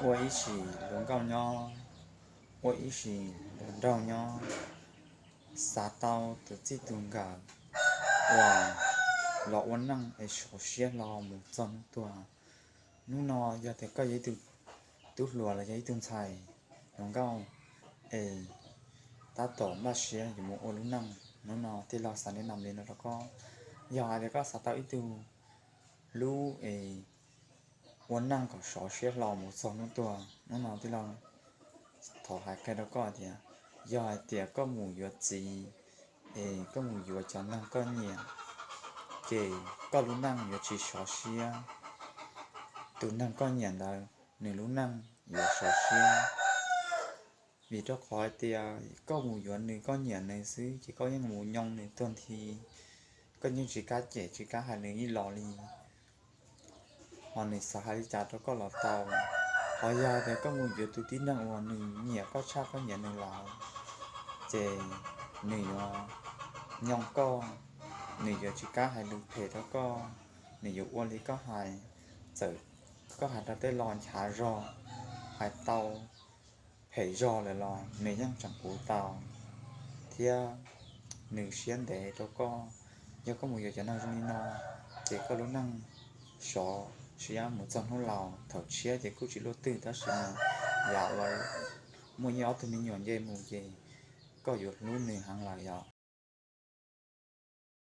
Ua ib sim hluas nkauj nyob, ua ib sim hluas nraug nyob, xav tau tus txij tus nkawm uas los ua neej es sov siab hlo mus txog hnub tuag. Hnub no yog tias koj yog ib tug tub hluas los yog ib tug ntxhais hluas nkauj es tab tom npaj siab yuav mus ua lub neej, hnub no tij laug xav li no li no rau koj. Yog hais tias koj xav tau ib tug hlub es ua neej kom sov siab hlo mus txog hnub tuag, hnub no tij laug thov hais qhia rau koj tias, yog hais tias koj mus yuav txiv es koj mus yuav cov neeg koj nyiam, ces koj lub neej yuav tsis sov siab. Tus neeg koj nyiam ntawd nws lub neej yuav sov siab, vim rau qhov hais tias koj mus yuav nws, koj nyiam nws xwb ces koj yeej mus nyoo nws tuag nthi, koj yeej tsis kam cem tsis kam hais nws ib los li. Ho nws xav hais li cas rau koj los tau. Ho yog tias koj mus yuav tus tib neeg uas nws nyiam koj tshaj koj nyiam nws lawm, ces nws yuav nyoo koj, nws yuav tsis kam hais lus phem rau koj, nws yuav ua li koj hais. Txawm koj hais rau tej lo nchav zog, hais tau phem zog lawm los nws yeej tseem puv tau, thiab nws siab ntev rau koj. Yog koj mus yuav cov neeg zoo li no, ces koj lub neej sov siab mus txog hnub laus, thaum tshiab ces kuj tsis luaj twg, tab sis mas yam uas muaj ib ob tug me nyuam nce mus ces koj yuav hlub nws heev lawm yom.